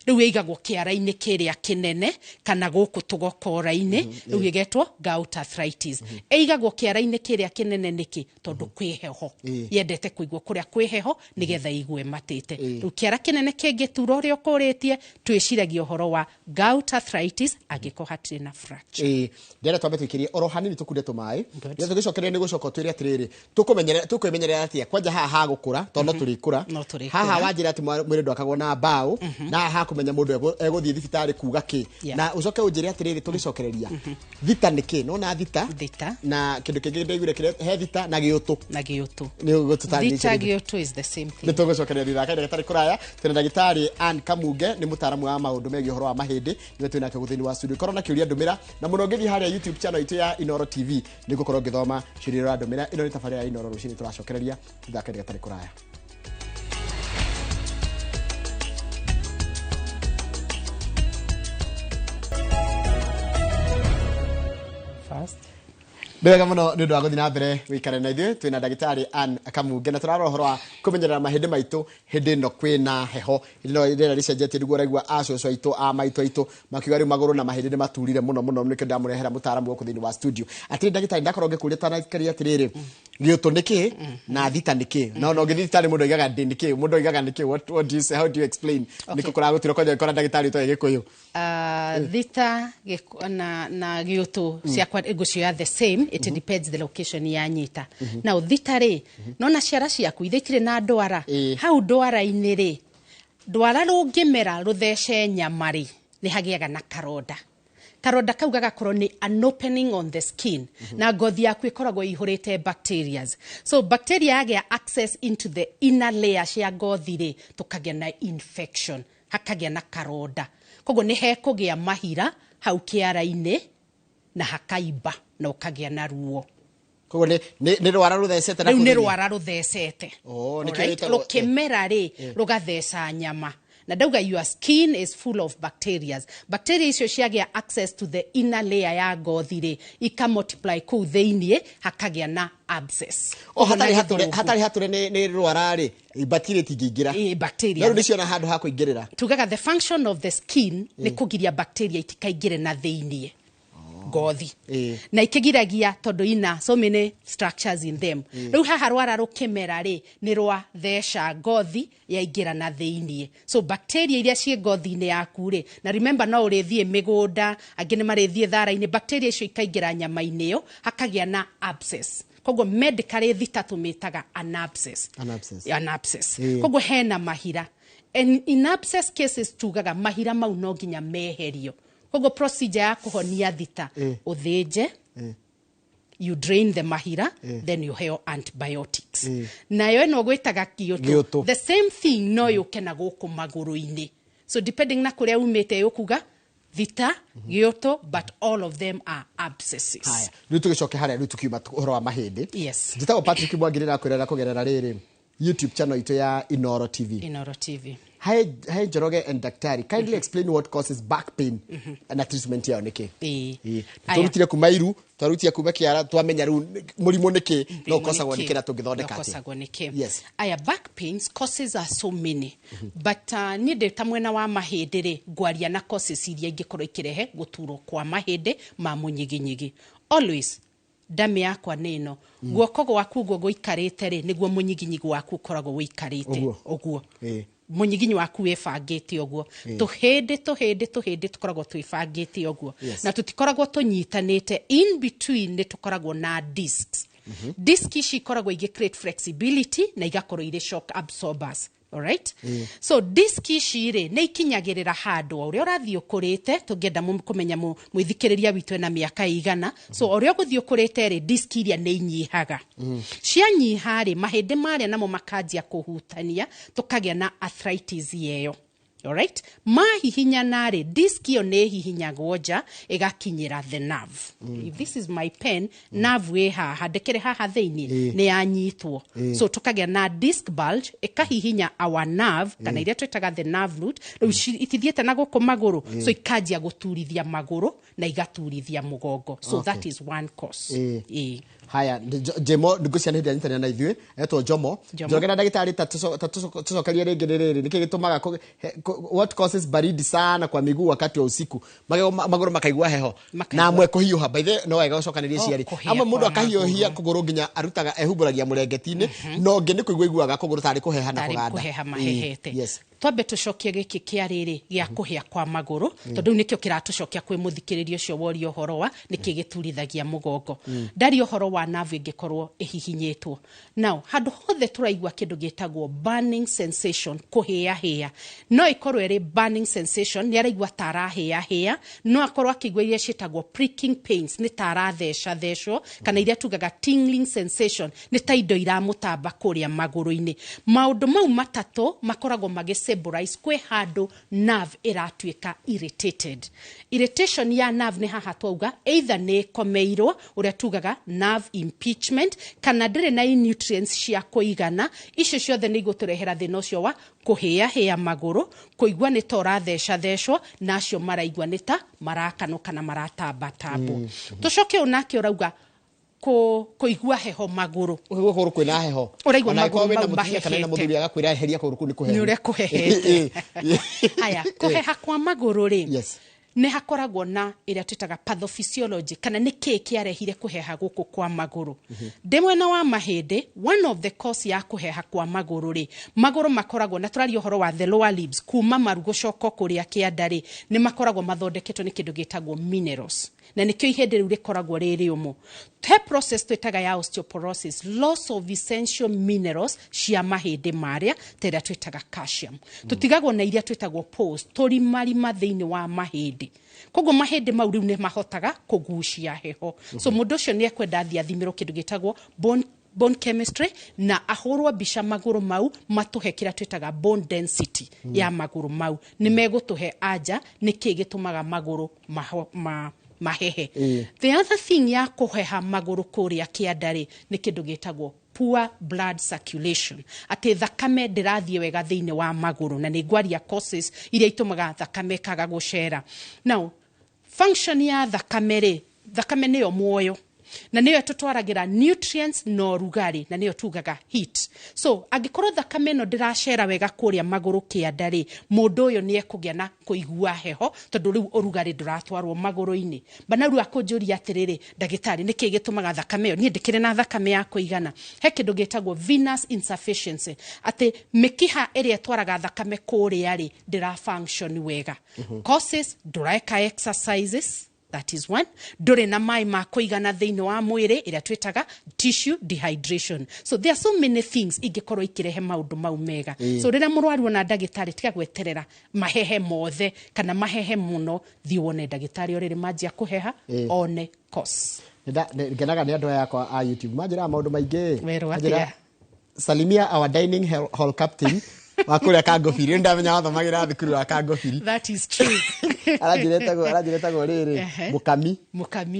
Rĩu ĩigagwo kĩara-inĩ kĩrĩa kĩnene kana gũkũ tũgokora-inĩ, rĩu ĩgetwo gout arthritis. Ĩigagwo kĩara-inĩ kĩrĩa kĩnene nĩkĩ? Tondũ kwĩ heho. Yendete kũigwo kũrĩa kwĩ heho nĩgetha ĩigue matĩte. Rĩu kĩara kĩnene kĩngĩtura ũrĩa ũkũrĩtie, twĩciragia ũhoro wa gout arthritis angĩkorwo hatirĩ na fracture. Ndĩrenda twambe tũikĩrie oro hanini tũkunde tũmaĩ. Nĩgetha tũgĩcokereria nĩ gũcoka ũtwĩre atĩrĩrĩ, tũkwĩmenyerera atĩa kwanja haha hagũkũra, tondũ no tũrĩkũra. No tũrĩkũra. Haha wanjĩra atĩ mwĩrĩ ndwakagwo na mbaũ, na haha hakũmenya mũndũ egũthiĩ thibitarĩ kuga kĩ. Na ũcoke ũnjĩre atĩrĩrĩ, tũgĩcokereria thita nĩ kĩ? Nona thita? Thita. Na kĩndũ kĩngĩ ndaiguire kĩrĩa he thita na gĩũtũ. Na gĩũtũ. Nĩ ũgũtũtarĩria Thita, icio. gĩũtũ is the same thing. Nĩ tũgũcokereria thutha wa kahinda gatarĩ kũraya. Twĩna ndagĩtarĩ Ann Kamunge, nĩ mũtaaramu wa maũndũ megiĩ ũhoro wa mahĩndĩ, nĩwe twĩ nake thĩinĩ wa studio. Korwo na kĩũria ndũmĩra, na mũno ũngĩthiĩ harĩa YouTube channel itũ ya Inooro TV nĩ ngũkorwo ngĩthoma ciũria iria ũrandũmĩra. Ĩno nĩ tabarĩra ya Inooro rũcinĩ, tũracokereria thutha wa kahinda gatarĩ kũraya. First. Nĩ wega mũno nĩ ũndũ wa gũthiĩ na mbere gũikara na ithuĩ. Twĩna ndagĩtarĩ Ann Kamunge na tũrarora ũhoro wa kũmenyerera mahĩndĩ maitũ hĩndĩ ĩno kwĩna heho. Hĩndĩ ĩno rĩera rĩcenjetie, nĩguo ũraigua acũcũ aitũ, a maitũ aitũ makiuga rĩu magũrũ na mahĩndĩ nĩ maturire mũno mũno, nĩkĩo ndamũrehera mũtaaramu gũkũ thĩinĩ wa studio. Atĩrĩ ndagĩtarĩ, ndakorwo ngĩkũria tanaikaria atĩrĩrĩ, gĩũtũ nĩ kĩ na thita nĩ kĩ? No no ngĩthiĩ thibitarĩ mũndũ oigaga ndĩ nĩ kĩ, mũndũ oigaga nĩ kĩ? What do you say? How do you explain? Nĩkũ kũragũtirwo kwanja ũgĩkora ndagĩtarĩ ũtoĩ Gĩkũyũ? Thita na gĩũtũ ciakwa ngũcioya the same, it depends the location ya nyita. Now thita rĩ, nona ciara ciaku ithe itirĩ na ndwara. Hau ndwara-inĩ rĩ, ndwara rũngĩmera rũthece nyama rĩ, nĩ hagĩaga na karonda. Karonda kau gagakorwo nĩ an opening on the skin. Na ngothi yaku ĩkoragwo ĩihũrĩte bacterias. So bacteria yagĩa access into the inner layer cia ngothi rĩ, tũkagĩa na infection, hakagĩa na karonda. Koguo nĩ hekũgĩa mahira hau kĩara-inĩ na hakaimba na ũkagĩa na ruo. Koguo nĩ rwara rũthecete na Rĩu nĩ kũrĩa? rwara rũthecete. Oh, nĩkĩo Alright? rĩtagwo- Rũkĩmera rĩ, rũgatheca nyama. Na ndauga your skin is full of bacteria. Bacteria icio ciagĩa access to the inner layer ya ngothi rĩ, ika multiply kũu thĩiniĩ, hakagĩa na abscess. O, Ũguo na gĩthũngũ. hatarĩ hatũre nĩ rwara rĩ, bacteria itingĩingĩra. Ĩ, bacteria. No rĩu nĩciona handũ ha kũingĩrĩra. Tugaga the function of the skin nĩ kũgiria bacteria itikaingĩre na thĩiniĩ ngothi. Na ikĩgiragia tondũ ina so many structures in them. Rĩu haha rwara rũkĩmera rĩ, nĩ rwatheca ngothi yaingĩra na thĩiniĩ. So bacteria iria ciĩ ngothi-inĩ yaku rĩ, na remember no ũrĩthiĩ mĩgũnda, angĩ nĩ marĩthiĩ thara-inĩ, bacteria icio ikaingĩra nyama-inĩ ĩyo, hakagĩa na abscess. Koguo medically thita tũmĩtaga an abscess. An abscess. An abscess. Koguo hena mahira. And in abscess cases tugaga mahira mau no nginya meherio. Koguo procedure ya kũhonia thita, ũthĩnje, you drain the mahira, then you heo antibiotics. Nayo ĩno gwĩtaga gĩũtũ. Gĩũtũ. The same thing no yũke na gũkũ magũrũ-inĩ. So depending na kũrĩa umĩte yũkuga thita, gĩũtũ, but all of them are abscesses. Haya, rĩu tũgĩcoke harĩa rĩu tũkiuma ũhoro wa mahĩndĩ. Yes. Njĩtagwo Patrick Mwangi, ndĩrakwĩrera kũgerera rĩrĩ YouTube channel itũ ya Inooro TV. Inooro TV. Hi Njoroge and Daktari, kindly explain what causes back pain na treatment yao nĩkĩ? Aya. Twarutire kuma iru, twarutire kuma kĩara, twamenya rĩu mũrimũ nĩkĩ, no Mũrimũ ũkosagwo nĩkĩ? nĩkĩ na tũngĩthondeka No atĩa? ũkosagwo nĩkĩ? Yes. Aya, back pains causes are so many. But niĩ ndĩ ta mwena wa mahĩndĩ rĩ, ngwaria na causes iria ingĩkorwo ikĩrehe gũturwo kwa mahĩndĩ ma mũnyiginyigi. Always ndamĩ yakwa nĩ ĩno. Guoko gwaku ũguo gũikarĩte rĩ, nĩguo mũnyiginyigi waku ũkoragwo ũikarĩte. Ũguo. Ũguo. Mũnyiginyi waku wĩbangĩte ũguo, tũhĩndĩ tũhĩndĩ tũhĩndĩ tũkoragwo twĩbangĩte ũguo, na tũtikoragwo tũnyitanĩte. In between nĩ tũkoragwo na discs. Disc ici ikoragwo igĩ create flexibility na igakorwo irĩ shock absorbers. Alright? So disc ici rĩ, nĩ ikinyagĩrĩra handũ o ũrĩa ũrathiĩ ũkũrĩte. Tũngĩenda kũmenya mwĩthikĩrĩria witũ ena mĩaka ĩigana. So o ũrĩa ũgũthiĩ ũkũrĩte rĩ, disc iria nĩ inyihaga. Cianyiha rĩ, mahĩndĩ marĩa namo makanjia kũhutania, tũkagĩa na arthritis yeyo. Alright? Mahihinyana rĩ, disc ĩyo nĩ ĩhihinyagwo nja ĩgakinyĩra the nerve. If this is my pen, nerve ĩ haha, ndĩkĩrĩ haha thĩinĩ, nĩ yanyitwo. So tũkagĩa na disc bulge ĩkahihinya our nerve, kana iria twĩtaga the nerve root. Rĩu itithiĩte na gũkũ magũrũ, so ikanjia gũturithia magũrũ na igaturithia mũgongo. So that is one cause. Haya, Jemo, ngũcia nĩ hĩndĩ anyitanĩra na ithuĩ, etwo Jomo. Jomo. Njoroge na ndagĩtarĩ, ta tũcokerie rĩngĩ nĩ rĩrĩ, nĩkĩ gĩtũmaga what causes baridi sana kwa miguu wakati wa usiku? Magũrũ makaigua heho Makaigua. Na amwe kũhiũha. By the way, no wega ũcokanĩrie Oh, ciarĩ kũhĩa amwe mũndũ kwa akahiũhia magũrũ. Kũgũrũ nginya arutaga ehumbũragia mũrengeti-inĩ, no ũngĩ nĩ kũigua iguaga kũgũrũ tarĩ kũheha na Tarĩ kũganda. kũheha mahehete. Twambe tũcokie gĩkĩ kĩa rĩrĩ gĩa kũhĩa kwa magũrũ, tondũ rĩu nĩkĩo kĩratũcokia kwĩ mũthikĩrĩria ũcio woria ũhoro wa nĩkĩ gĩturithagia mũgongo. Ndaria ũhoro wa nerve ĩngĩkorwo ĩhihinyĩtwo. Now handũ hothe tũraigua kĩndũ gĩtagwo burning sensation, kũhĩahĩa, no ĩkorwo ĩrĩ burning sensation, nĩ araigua ta arahĩahĩa, no akorwo akĩigua iria ciĩtagwo pricking pains, nĩ ta aratheca thecwo, kana iria tugaga tingling sensation, nĩ ta indo iramũtamba kũrĩa magũrũ-inĩ. Maũndũ mau matatũ makoragwo magĩ symbolize kwĩ handũ nerve ĩratuĩka irritated. Irritation ya nerve nĩ haha twauga either nĩ ĩkomeirwo, ũrĩa tugaga nerve impingement, kana ndĩrĩ na nutrients cia kũigana. Icio ciothe nĩ igũtũrehera thĩna ũcio wa kũhĩahĩa magũrũ, kũigua nĩ ta ũrathecathecwo, na acio maraigua nĩ ta marakanwo kana maratambatambwo. Tũcoke ũyũ nake ũrauga kũigua heho magũrũ. Ũkaigua kũgũrũ kwĩna heho. Ũraigua Ona angĩkorwo magũrũ wĩna mau mũtumia kana wĩna mahehete. mũthuri, agakwĩra eheria kũgũrũ kũu nĩ kũhehu. Nĩ ũrĩa kũhehete. Haya, kũheha kwa magũrũ rĩ, nĩ hakoragwo na ĩrĩa twĩtaga pathophysiology, kana nĩ kĩĩ kĩarehire kũheha gũkũ kwa magũrũ. Ndĩ mwena wa mahĩndĩ, one of the cause ya kũheha kwa magũrũ rĩ, magũrũ makoragwo na, tũraria ũhoro wa the lower limbs, kuma maru gũcoka kũrĩa kĩanda rĩ, nĩ makoragwo mathondeketwo nĩ kĩndũ gĩtagwo minerals, na nĩkĩo ihĩndĩ rĩu rĩkoragwo rĩ rĩũmũ. He process twĩtaga ya osteoporosis, loss of essential minerals cia mahĩndĩ marĩa, ta ĩrĩa twĩtaga calcium. Tũtigagwo na iria twĩtagwo pores, tũrimarima thĩinĩ wa mahĩndĩ, koguo mahĩndĩ mau rĩu nĩ mahotaga kũgucia heho. So mũndũ ũcio nĩ ekwenda athiĩ athimĩrwo kĩndũ gĩtagwo bone chemistry, na ahũrwo mbica magũrũ mau, matũhe kĩrĩa twĩtaga bone density ya magũrũ mau. Nĩ megũtũhe anja nĩ kĩĩ gĩtũmaga magũrũ mahehe. The other thing ya kũheha magũrũ kũrĩa kĩanda rĩ, nĩ kĩndũ gĩtagwo poor blood circulation, atĩ thakame ndĩrathiĩ wega thĩinĩ wa magũrũ, na nĩ ngwaria causes iria itũmaga thakame ĩkaga gũcera. Now function ya thakame rĩ, thakame nĩyo muoyo, na nĩyo ĩtũtwaragĩra nutrients na ũrugarĩ, na nĩyo tugaga heat. So angĩkorwo thakame ĩno ndĩracera wega kũrĩa magũrũ kĩanda rĩ, mũndũ ũyũ nĩ ekũgĩa na kũigua heho, tondũ rĩu ũrugarĩ ndũratwarwo magũrũ-inĩ. Bana rĩu akũnjũria atĩrĩrĩ, ndagĩtarĩ, nĩkĩ gĩtũmaga thakame ĩyo? Niĩ ndĩkĩrĩ na thakame ya kũigana. He kĩndũ gĩtagwo venous insufficiency, atĩ mĩkiha ĩrĩa ĩtwaraga thakame kũrĩa rĩ, ndĩra function wega. Causes, ndũreka exercises, that is one. Ndũrĩ na maĩ ma kũigana thĩinĩ wa mwĩrĩ, ĩrĩa twĩtaga tissue dehydration. So there are so many things ingĩkorwo ikĩrehe maũndũ mau mega. So rĩrĩa mũrwaru ona ndagĩtarĩ, tiga gweterera mahehe mothe kana mahehe mũno, thiĩ wone ndagĩtarĩ o rĩrĩ manjia kũheha, one cause. Ngenaga nĩ andũ aya akwa a YouTube manjĩraga maũndũ maingĩ. Werwo Manjĩra, atĩa? "Salimia our dining hall captain wa kũrĩa Kangobiri." Ndamenya wathomagĩra thukuru wa Kangobiri. That is true. Aranjĩra etagwo rĩrĩ, Mũkami. Mũkami.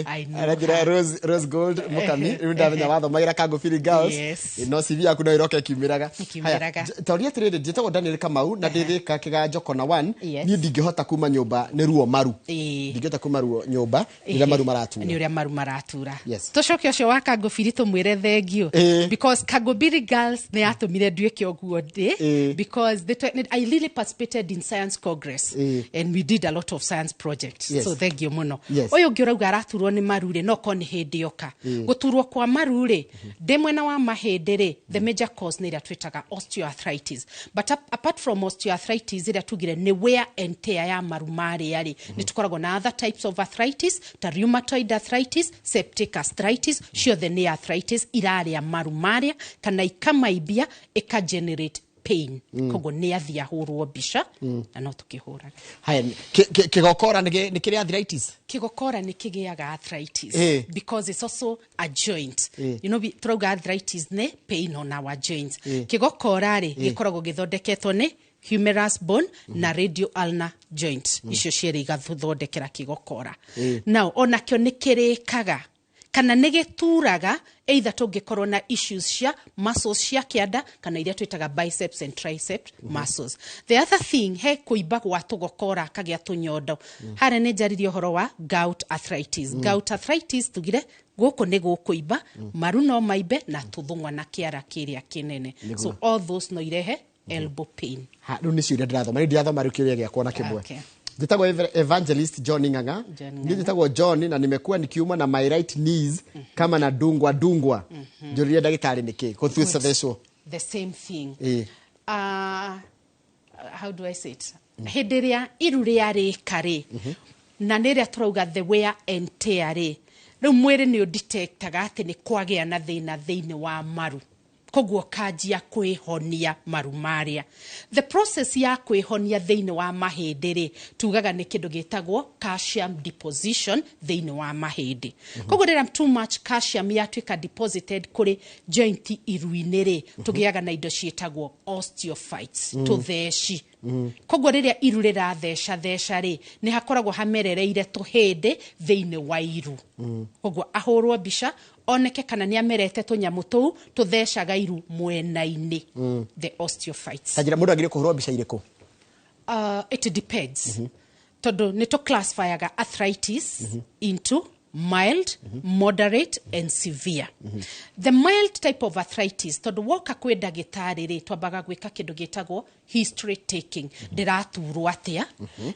I know Aranjĩra her. Rose Gold Mũkami. Rĩu ndamenya wathomagĩra Kangobiri Girls. No CV yaku no ĩroke ĩkiumĩraga. Ĩkiumĩraga. Haya, tauria atĩrĩrĩ, njĩtagwo Daniel Kamau na ndĩ Thĩka Kĩganjo kona 1. Niĩ ndingĩhota kuma nyũmba nĩ ruo maru. Ndingĩhota kuma ruo nyũmba rĩrĩa maru maratura. Nĩ ũrĩa maru maratura. Tũcoke ũcio wa Kangũbiri tũmwĩre thengiũ, because Kangũbiri Girls nĩ yatũmire nduĩke ũguo ndĩ. Because I really participated in science congress and we did a lot of science projects. So thank you mũno. Ũyũ ũngĩ ũrauga araturwo nĩ maru rĩ, no korwo nĩ hĩndĩ yoka gũturwo kwa maru rĩ, ndĩ mwena wa mahĩndĩ rĩ, the major cause nĩ ĩrĩa twĩtaga osteoarthritis. But apart from osteoarthritis ĩrĩa tugire nĩ wear and tear ya maru marĩa rĩ, nĩ tũkoragwo na other types of arthritis ta rheumatoid arthritis, septic arthritis. Ciothe nĩ arthritis irarĩa maru marĩa kana ikamaimbia, ĩka generate pain. Koguo nĩ athiĩ ahũrwo mbica na no tũkĩhũraga. Haya, kĩgokora nĩ kĩrĩ arthritis? Kĩgokora nĩ kĩgĩaga arthritis because it's also a joint. Turauga arthritis nĩ pain on our joints. Kĩgokora rĩ, gĩkoragwo gĩthondeketwo nĩ humerus bone na radio ulnar joint. Icio cierĩ igathondekera kĩgokora. Now onakĩo nĩ kĩrĩkaga kana nĩ gĩturaga, either tũngĩkorwo na issues cia muscles cia kĩanda kana iria twĩtaga biceps and triceps muscles. The other thing, he kũimba gwa tũgokora kagĩa tũnyondo. Harĩa nĩ njaririe ũhoro wa gout arthritis. Gout arthritis tugire gũkũ nĩ gũkũimba maru, no maimbe na tũthũng'wa na kĩara kĩrĩa kĩnene. So all those no irehe elbow pain. Ha, rĩu nĩcio iria ndĩrathoma. Rĩu ndirathoma rĩu kĩũria gĩakwa na kĩmwe. Njĩtagwo Evangelist John Ng'ang'a. John. Niĩ njĩtagwo John na nimekuwa nikiumwa na my right knees kama na dungwa dungwa. Njũririe ndagĩtarĩ nĩkĩ gũtuĩcathecwo. The same thing. How do I say it? Hĩndĩ ĩrĩa iru rĩarĩka rĩ, na nĩ ĩrĩa tũrauga the wear and tear rĩ, rĩu mwĩrĩ nĩ ũdetectaga atĩ nĩ kwagĩa na thĩna thĩinĩ wa maru, koguo kanjia kwĩhonia maru marĩa. The process ya kwĩhonia thĩinĩ wa mahĩndĩ rĩ, tugaga nĩ kĩndũ gĩtagwo calcium deposition thĩinĩ wa mahĩndĩ. Koguo rĩrĩa too much calcium yatuĩka deposited kũrĩ joint iru-inĩ rĩ, tũgĩaga na indo ciĩtagwo osteophytes, tũtheci. Koguo rĩrĩa iru rĩratheca theca rĩ, nĩ hakoragwo hamerereire tũhĩndĩ thĩinĩ wa iru. Koguo ahũrwo mbica oneke kana nĩ amerete tũnyamũ tũu tũthecaga iru mwena-inĩ, the osteophytes. Ta njĩra, mũndũ agĩrĩire kũhũrwo mbica irĩkũ? It depends, tondũ nĩ tũclassifyaga arthritis into mild, moderate and severe. The mild type of arthritis, tondũ woka kwĩ ndagĩtarĩ rĩ, twambaga gwĩka kĩndũ gĩtagwo history taking. Ndĩraturwo atĩa,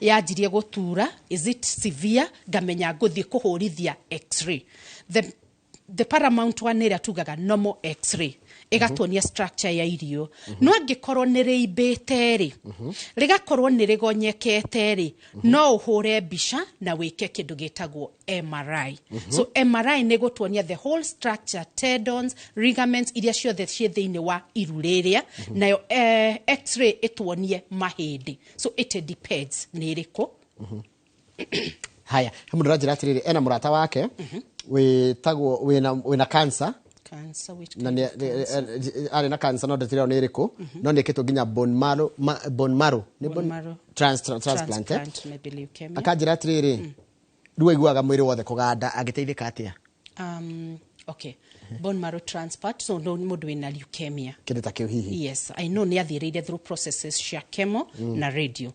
yanjirie gũtura, is it severe, ngamenya ngũthiĩ kũhũrithia x-ray. The paramount one ĩrĩa tugaga normal x-ray ĩgatuonia structure ya irio. No angĩkorwo nĩ rĩimbĩte rĩ, rĩgakorwo nĩ rĩgonyekete rĩ, no ũhũre mbica na wĩke kĩndũ gĩtagwo MRI. So MRI nĩ gũtuonia the whole structure, tendons, ligaments iria ciothe ciĩ thĩinĩ wa iru rĩrĩa. Nayo x-ray ĩtuonie mahĩndĩ. So it depends nĩ ĩrĩkũ. Haya, he mũndũ ũranjĩra atĩrĩrĩ, ena mũrata wake wĩtagwo wĩna cancer. Cancer, which na kind nĩ of cancer? Arĩ na cancer, no ndĩtireo nĩ ĩrĩkũ, no nĩ ĩkĩtwo nginya bone marrow, bone marrow nĩ Bone marrow. transplant, eh? Transplant, maybe leukemia. Akanjĩra atĩrĩrĩ, rĩu aiguaga mwĩrĩ wothe kũganda, angĩteithĩka atĩa? Okay, bone marrow transplant, so no mũndũ wĩna leukemia. Kĩndũ ta kĩu hihi. Yes, I know nĩ athiĩrĩire through processes cia chemo na radio.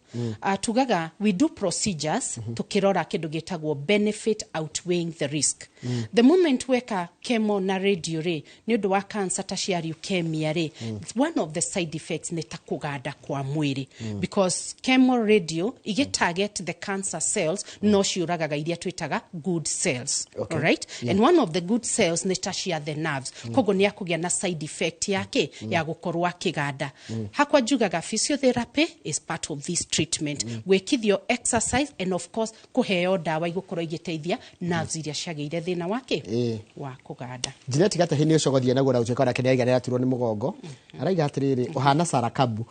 Tugaga we do procedures tukirora kĩndũ gĩtagwo benefit outweighing the risk. The moment weka chemo na radio rĩ, nĩ ũndũ wa cancer ta cia leukemia rĩ, one of the side effects nĩ ta kũganda kwa mwĩrĩ, because chemo, radio igĩ target the cancer cells, no ciũragaga iria twĩtaga good cells. Alright? And one of the good cells nĩ ta cia the nerves. Koguo nĩ akũgĩa na side effect yake ya gũkorwo akĩganda. Hakwa njugaga physiotherapy is part of this treatment, gwĩkithio exercise and of course kũheo ndawa igũkorwo igĩteithia nerves iria ciagĩire thĩna wake wa kũganda. Juliet Gatahi nĩ ũcogothia naguo na gũtuĩka onake nĩ aiga nĩaraturwo nĩ mũgongo. Araiga atĩrĩrĩ, ũhana Sarakabu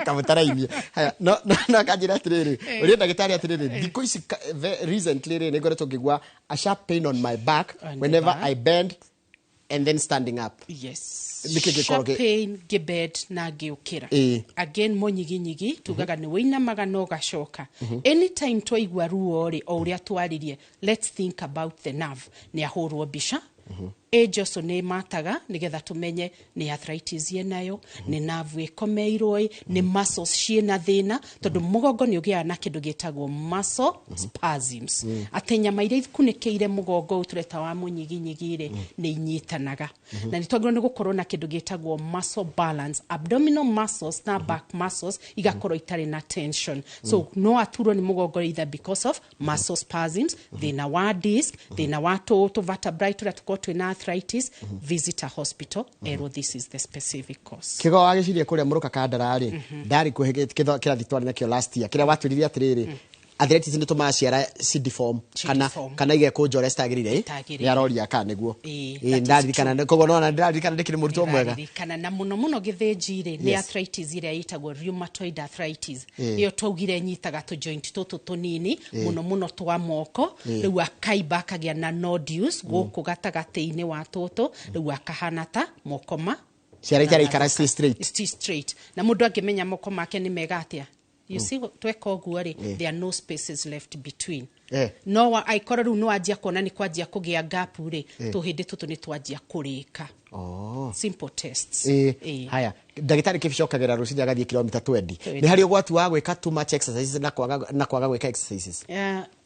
kamũtarainie. Haya, no akanjĩra atĩrĩrĩ, ũrĩa ndagĩtarĩ atĩrĩrĩ, thikũ ici recently rĩ, nĩ ngoretwo ngĩigua a sharp pain on my back On the whenever back. I bend and then standing up. Nĩkĩ gĩkorwo Sharp pain ngĩbend na ngĩũkĩra. Again, mũnyiginyigi tugaga nĩ wĩinamaga na ũgacoka. Anytime twaigua ruo rĩ, o ũrĩa twaririe, let's think about the nerve. Nĩ ahũrwo mbica. Age also nĩ mataga nĩgetha tũmenye nĩ arthritis yenayo, nĩ nerve ĩkomeirwo ĩ, nĩ muscles ciĩna thĩna, tondũ mũgongo nĩ ũgĩaga na kĩndũ gĩtagwo muscle spasms, atĩ nyama iria ikunĩkĩire mũgongo ũyũ tũreta wa mũnyiginyigi rĩ, nĩ inyitanaga, na nĩ twagĩrĩirwo nĩ gũkorwo na kĩndũ gĩtagwo muscle balance, abdominal muscles na back muscles igakorwo itarĩ na tension. So no aturwo nĩ mũgongo either because of muscle spasms, thĩna wa disc, thĩna wa tũ vertebrae tũrĩa tũkorwo twĩna arthritis. Visit a hospital, erwo this is the specific cause. Kigo wagĩcirie kũrĩa mũrũka kandara rĩ, ndarĩ kuhe kĩrathi twarĩ nakĩo last year, kĩrĩa watwĩrire atĩrĩrĩ, arthritis nĩ tũmaga ciara cideform kana Cideform. kana igekũnja ũrĩa citagĩrĩire. Itagĩrĩire. Nĩ aroria kana nĩguo. Ĩĩ, Ĩĩ, that is ndaririkana, koguo nona ndĩraririkana ndĩkĩrĩ mũrutwo mwega. Ndĩraririkana. Na mũno mũno gĩthĩnji rĩ, nĩ arthritis ĩrĩa ĩtagwo rheumatoid arthritis. Ĩyo twaugire nyitaga tũ joint tũtũ tũnini mũno mũno twa moko. Rĩu akaimba, akagĩa na nodules gũkũ gatagatĩ-inĩ wa tũtũ, rĩu akahana ta moko ma Ciara itaraikara stay straight. Stay straight. Na mũndũ angĩmenya moko make nĩ mega atĩa? You see, tweka ũguo rĩ, there are no spaces left between. No aikorwo rĩu nĩ wanjia kuona nĩ kwanjia kũgĩa gap rĩ, tũhĩndĩ tũtũ nĩ twanjia kũrĩka. Simple tests. Ĩĩ. Haya, ndagĩtarĩ kĩbicokagĩra rũcinĩ agathiĩ kilomita 20. 20. Nĩ harĩ ũgwati wa gwĩka too much exercises na kwaga gwĩka exercises?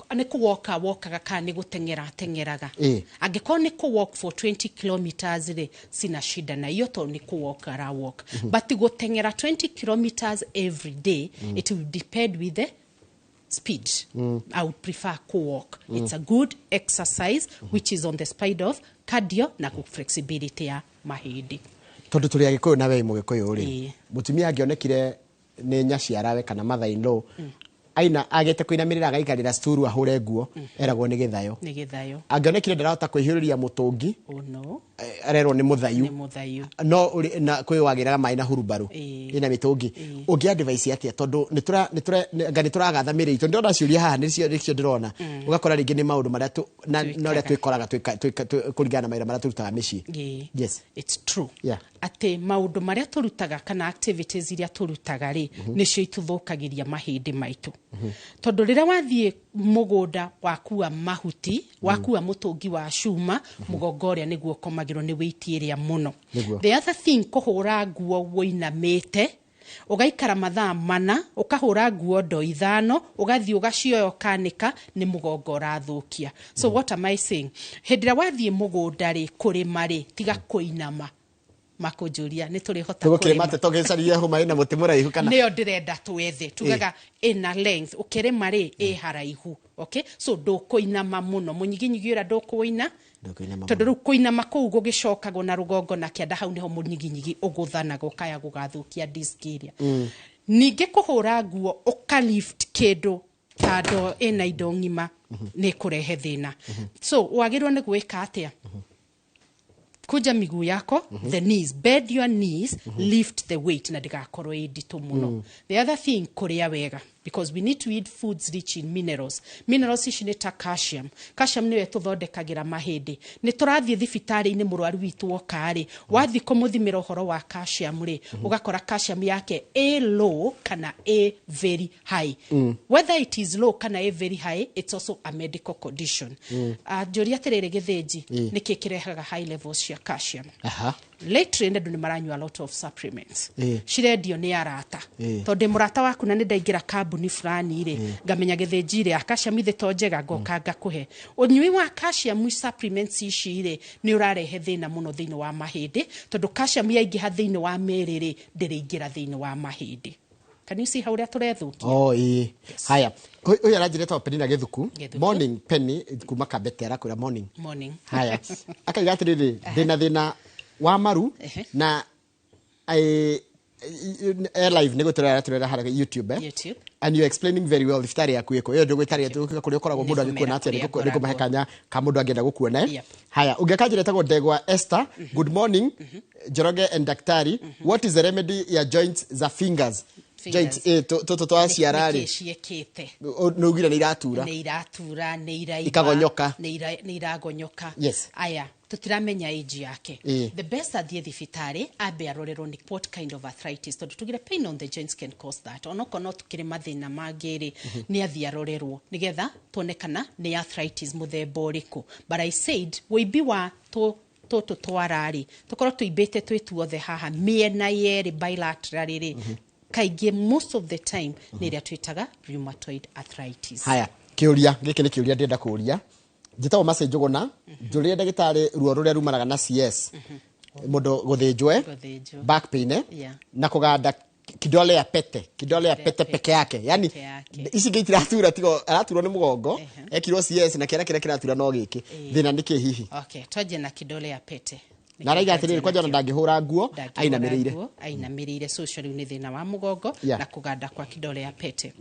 Nĩ kũwoka wokaga kana nĩ gũteng'era ateng'eraga? Angĩkorwo nĩ kũwalk for 20 kilometers rĩ, sina shida na hiyo tondũ nĩ kũwalk ara walk, but gũteng'era 20 kilometers every day, it will depend with the speed. I would prefer co-walk. It's a good exercise which is on the side of cardio na flexibility ya mahĩndĩ. Tondũ tũrĩ agĩkũyũ na we mũgĩkũyũ rĩ, mũtumia angĩonekire nĩ nyaciarawe kana mother in law aina agĩte kũinamĩrĩra agaikarĩra sturu ahũre nguo, eragwo nĩ gĩthayo. Nĩ gĩthayo. Angĩonekire ndarahota kwĩhiũrĩria mũtũngi, Oh no. Arerwo nĩ mũthayu. Nĩ mũthayu. No na kwĩ wagĩraga maĩ na hurubarũ ĩna mĩtũngi. Ũngĩ advice atĩa, tondũ anga nĩ tũragatha mĩrĩ itũ? Ndĩrona ciũria haha nĩcio ndĩrona, ũgakora rĩngĩ nĩ maũndũ marĩa na ũrĩa twĩkoraga kũringana na mawĩra marĩa tũrutaga mĩciĩ. Yes. It's true. Atĩ maũndũ marĩa tũrutaga kana activities iria tũrutaga rĩ, nĩcio itũthũkagĩria mahĩndĩ maitũ, tondũ rĩrĩa wathiĩ mũgũnda wakua mahuti, wakua mũtũngi wa cuma, mũgongo ũrĩa nĩguo ũkomagĩrwo nĩ weight ĩrĩa mũno. The other thing, kũhũra nguo wũinamĩte, ũgaikara mathaa 4 ũkahũra nguo ndo 5, ũgathiĩ ũgacioya ũkanĩka, nĩ mũgongo ũrathũkia. So what am I saying? Hĩndĩ ĩrĩa wathiĩ mũgũnda rĩ, kũrĩma rĩ, tiga kũinama. Makũnjũria nĩ tũrĩhota tũgũkĩrĩma kũrĩma. Atĩ tũgĩcaria hũma ĩna mũtĩ mũraihu kana? Nĩyo ndĩrenda twethe, tugaga ĩna length, ũkĩrĩma rĩ, ĩ haraihu, okay? So ndũkũinama mũno, mũnyiginyigi ũrĩa ndũkũina. Ndũkũinama. Tondũ rĩu kũinama kũu gũgĩcokagwo na rũgongo na kĩanda, hau nĩho mũnyiginyigi ũgũthanaga, ũkaya gũgathũkia disc ĩrĩa. Ningĩ kũhũra nguo ũkalift kĩndũ ta ndoo ĩna indo ng'ima nĩ kũrehe thĩna. So wagĩrĩirwo nĩ gwĩka atĩa? Kunja miguu yako, the knees, bend your knees, lift the weight na ndĩgakorwo ĩ nditũ mũno. The other thing, kũrĩa wega, because we need to eat foods rich in minerals. Minerals ici nĩ ta calcium. Calcium nĩyo ĩtũthondekagĩra mahĩndĩ. Nĩ tũrathiĩ thibitarĩ-inĩ, mũrwaru witũ woka rĩ, wathiĩ kũmũthimĩra ũhoro wa calcium rĩ, ũgakora calcium yake ĩ low kana ĩ very high. Whether it is low kana ĩ very high, it's also a medical condition. Njũria atĩrĩrĩ, gĩthĩnji, nĩkĩ kĩrehaga high levels cia calcium? Lately andũ nĩ maranyua a lot of supplements. Cirendio nĩ arata, tondũ ndĩ mũrata waku na nĩ ndaingĩra kambuni fulani rĩ, ngamenya gĩthĩnji rĩ, calcium ithe to njega, ngoka ngakũhe. Ũnyui wa calcium supplements ici rĩ, nĩ ũrarehe thĩna mũno thĩinĩ wa mahĩndĩ, tondũ calcium yaingĩha thĩinĩ wa mĩĩrĩ rĩ, ndĩrĩingĩra thĩinĩ wa mahĩndĩ. Can you see how ũrĩa tũrethũkia? Oh, ĩĩ. Haya, ũyũ aranjĩra etagwo Penina Gĩthuku. Gĩthuku. Morning, Penny kuma Kabete, arakwĩra morning. Morning. Haya, akaiga atĩrĩrĩ, ndĩna thĩna wa maru na live nĩ gũtũrera aratũrera harĩa YouTube, eh? YouTube. And you're explaining very well. Thibitarĩ yaku ĩkũ? Ĩyo ndũgwĩtarĩa kũrĩa ũkoragwo, mũndũ Nĩngũmera angĩkuona atĩa? kũrĩa Nĩngũmahe ngoragwo. kanya ka mũndũ angĩenda gũkuona, eh? Yep. Haya, ũngĩ akanjĩra etagwo Ndegwa Esther. Good morning, Njoroge and daktari. What is the remedy ya joints za fingers? Fingers. Joints, tũtũ twa ciara rĩ. Nĩkĩ ciĩkĩte? Nĩ ugire nĩ iratura. Nĩ iratura, nĩ iraimba. Ikagonyoka. Nĩ iragonyoka. Aya, tũtiramenya age yake. The best athiĩ thibitarĩ ambe arorerwo nĩ what kind of arthritis, tondũ tugire pain on the joints can cause that. Onokorwo no tũkĩrĩ mathĩna mangĩ rĩ, nĩ athiĩ arorerwo nĩgetha tuone kana nĩ arthritis mũthemba ũrĩkũ. But I said wĩimbi wa tũ Tũtũ twara-rĩ tũkorwo tũimbĩte twĩ tuothe haha mĩena yerĩ bilaterally rĩ, kaingĩ most of the time nĩ ĩrĩa twĩtaga rheumatoid arthritis. Haya, kĩũria gĩkĩ nĩ kĩũria ndĩrenda kũũria. Njĩtagwo Mercy Njũgũna, njũrĩre ndagĩtarĩ ruo rũrĩa rumanaga na CS, mũndũ gũthĩnjwo, Gũthĩnjwo. Back pain, na kũganda kidole ya pete, kidole ya pete peke yake, yani Peke yake. Ici ingĩ itiratura, tigo araturwo nĩ mũgongo, ekirwo CS na kĩara kĩrĩa kĩratura no gĩkĩ. Thĩna nĩ kĩ hihi? Okay, twanjie na kidole ya pete. Na araiga atĩrĩrĩ, kwanja ona ndangĩhũra nguo Ndangĩhũra ainamĩrĩire. nguo, ainamĩrĩire. So ũcio rĩu nĩ thĩna wa mũgongo na kũganda kwa kidole ya pete.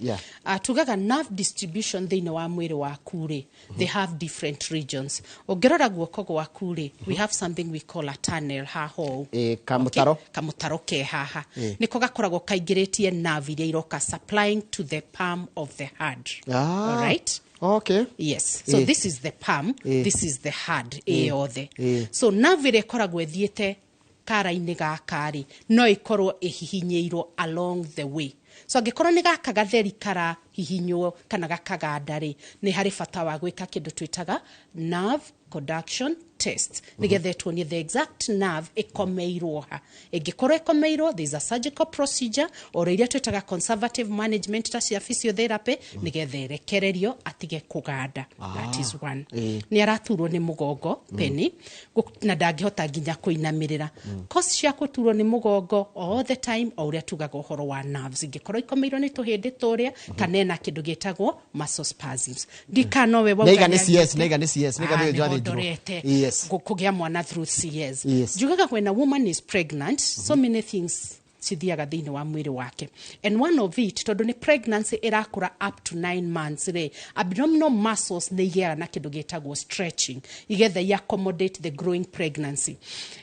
Tugaga nerve distribution thĩinĩ wa mwĩrĩ waku rĩ, they have different regions. Ũngĩrora guoko gwaku rĩ, we have something we call a tunnel haha ũũ. Kamũtaro. Okay? Kamũtaro ke haha nĩko gakoragwo kaingĩrĩtie nerve iria iroka supplying to the palm of the hand. Alright? Okay. Yes, so this is the palm, this is the hand ĩ yothe. So nerve ĩrĩa ĩkoragwo ĩthiĩte kara-inĩ gaka rĩ, no ĩkorwo ĩhihinyĩirwo along the way. So angĩkorwo nĩ gaka gatheri karahihinywo kana gakaganda rĩ, nĩ harĩ bata wa gwĩka kĩndũ twĩtaga nerve conduction test nĩgetha ĩtuonie the exact nerve ĩkomeirwo ha. Ĩngĩkorwo ĩkomeirwo, there is a surgical procedure oro iria twĩtaga conservative management ta cia physiotherapy nĩgetha ĩrekererio atige kũganda. That is one. Nĩ araturwo nĩ mũgongo Penny, na ndangĩhota nginya kũinamĩrĩra. Cause cia gũturwo nĩ mũgongo all the time, o ũrĩa tugaga ũhoro wa nerves, ingĩkorwo ikomeirwo nĩ tũhĩndĩ tũrĩa kana ena kĩndũ gĩtagwo muscle spasms, ndikanowe. Naiga nĩ CS, naiga nĩ CS, naiga nĩ Nĩho njathĩnjirwo. ndorete. Kũgĩa mwana through CS. Njugaga when a woman is pregnant, so many things cithiaga thĩinĩ wa mwĩrĩ wake, and one of it, tondũ nĩ pregnancy ĩrakũra up to 9 months rĩ, abdominal muscles nĩ igĩaga na kĩndũ gĩtagwo stretching igetha i accommodate the growing pregnancy.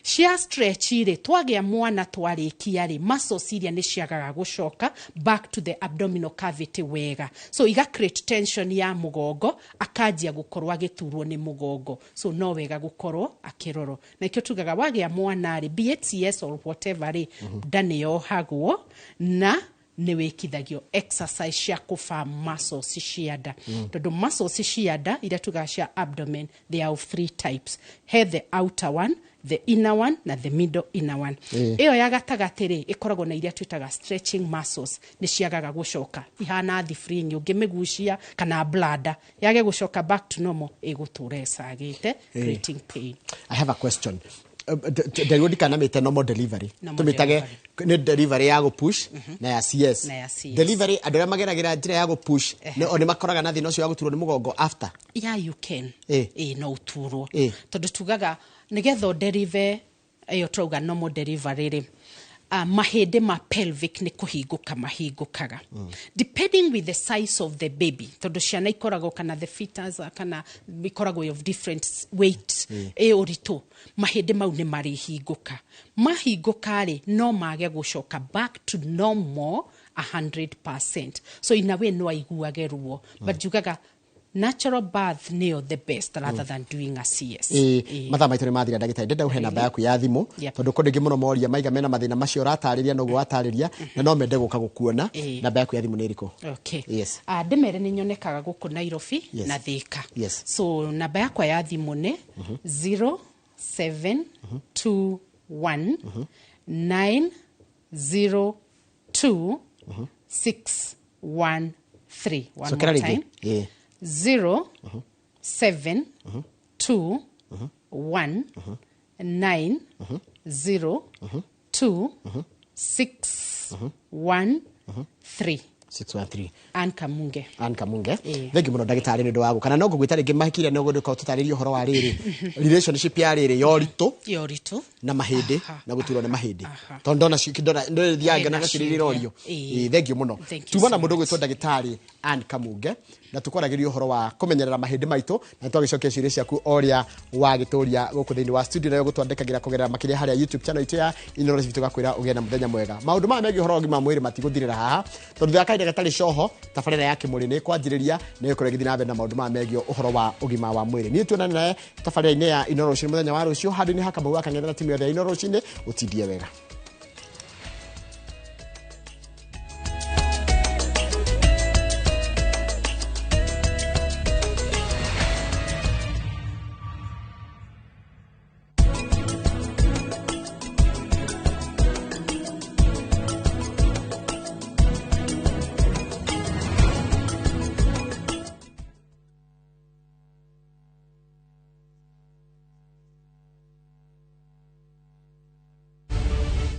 Cia stretch rĩ, twagĩa mwana twarĩkia rĩ, muscles iria nĩ ciagaga gũcoka back to the abdominal cavity wega, so iga create tension ya mũgongo, akanjia gũkorwo agĩturwo nĩ mũgongo. So no wega gũkorwo akĩrorwo, na ikĩo tugaga wagĩa mwana rĩ, be it CS or whatever rĩ, nda nĩ yohagwo na nĩ wĩkithagio exercise cia kũba muscles cia nda, tondũ muscles cia nda iria tugaga cia abdomen, they are of three types: he the outer one, the inner one na the middle inner one. Ĩyo ya gatagatĩ rĩ, ĩkoragwo na iria twĩtaga stretching muscles, nĩ ciagaga gũcoka, ihana thibringi ũngĩmĩgucia kana bladder yage gũcoka back to normal, ĩgũtũra ĩcagĩte creating pain. I have a question. Nderirwo ndikanamĩte normal delivery. Normal. Tũmĩtage nĩ delivery ya gũpush na ya CS. Na ya CS. Delivery, andũ arĩa mageragĩra njĩra ya gũpush o nĩ makoraga na thĩna ũcio wa gũturwo nĩ mũgongo after? Yeah, you can. Ĩ, no ũturwo, tondũ tugaga nĩgetha ũderive ĩyo tũrauga normal delivery rĩ, mahĩndĩ ma pelvic nĩ kũhingũka mahingũkaga, depending with the size of the baby, tondũ ciana ikoragwo kana the fetus kana ikoragwo of different weight, ĩ ũritũ, mahĩndĩ mau nĩ marĩhingũka. Mahingũka rĩ, no mage gũcoka back to normal 100%. So in a way no aiguage ruo, but njugaga natural birth nĩyo the best rather than doing a CS. Ĩ, mathaa maitũ nĩ mathira. Ndagĩtarĩ, ndenda ũhe namba yaku ya thimũ, tondũ kũndũ ingĩ mũno moria maiga mena mathĩna macio ũratarĩria noguo watarĩria na no mende gũka gũkuona. Namba yaku ya thimũ nĩ ĩrĩkũ? Okay. Yes. Ndĩmere nĩ nyonekaga gũkũ Nairobi na Thika. So namba yakwa ya thimũ nĩ 0721 902 613. One Cokera more rĩngĩ. time. 0721 902 613. 613. Ann Kamunge. Ann Kamunge. Thengi mũno ndagĩtarĩ nĩ ũndũ wa gũka, na no ngũgwĩta rĩngĩ mahikire no gũka tũtarĩrie ũhoro wa rĩrĩ relationship ya rĩrĩ ya ũritũ ya ũritũ na mahĩndĩ na gũturwo nĩ mahĩndĩ, tondũ ndona ndona ndĩthiaga Hena ngĩonaga ciũria ciũria. irorio. Ĩ, thengiũ mũno. Thank you Tuma na so mũndũ much. ũgwĩtwo ndagĩtarĩ Ann Kamunge na tũkwaragĩria ũhoro wa kũmenyerera mahĩndĩ maitũ, na twagĩcokia ciũria ciaku o ũrĩa wagĩtũria gũkũ thĩinĩ wa studio, nayo gũtwandĩkagĩra kũgerera makĩria harĩa YouTube channel itũ ya Inooro TV. Tũgakwĩra ũgĩe na mũthenya mwega. Maũndũ maya megiĩ ũhoro wa ũgima wa mwĩrĩ matigũthirĩra haha, tondũ thutha wa kahinda gatarĩ coho tabarĩra ya kĩmũrĩ nĩ ĩkwanjĩrĩria na ĩgũkorwo ĩgĩthiĩ na mbere na maũndũ maya megiĩ ũhoro wa ũgima wa mwĩrĩ. Niĩ tuonane naye tabarĩra-inĩ ya Inooro rũcinĩ mũthenya wa rũciũ handũ-inĩ ha Kamau wa Kang'ethe na timu yothe ya Inooro rũcinĩ. Ũtindie wega.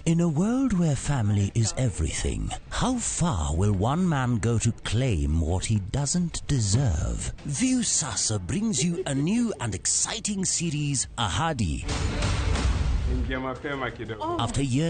In a world where family is everything, how far will one man go to claim what he doesn't deserve? Viusasa brings you a new and exciting series, Ahadi. Ingia mapema kidogo. After years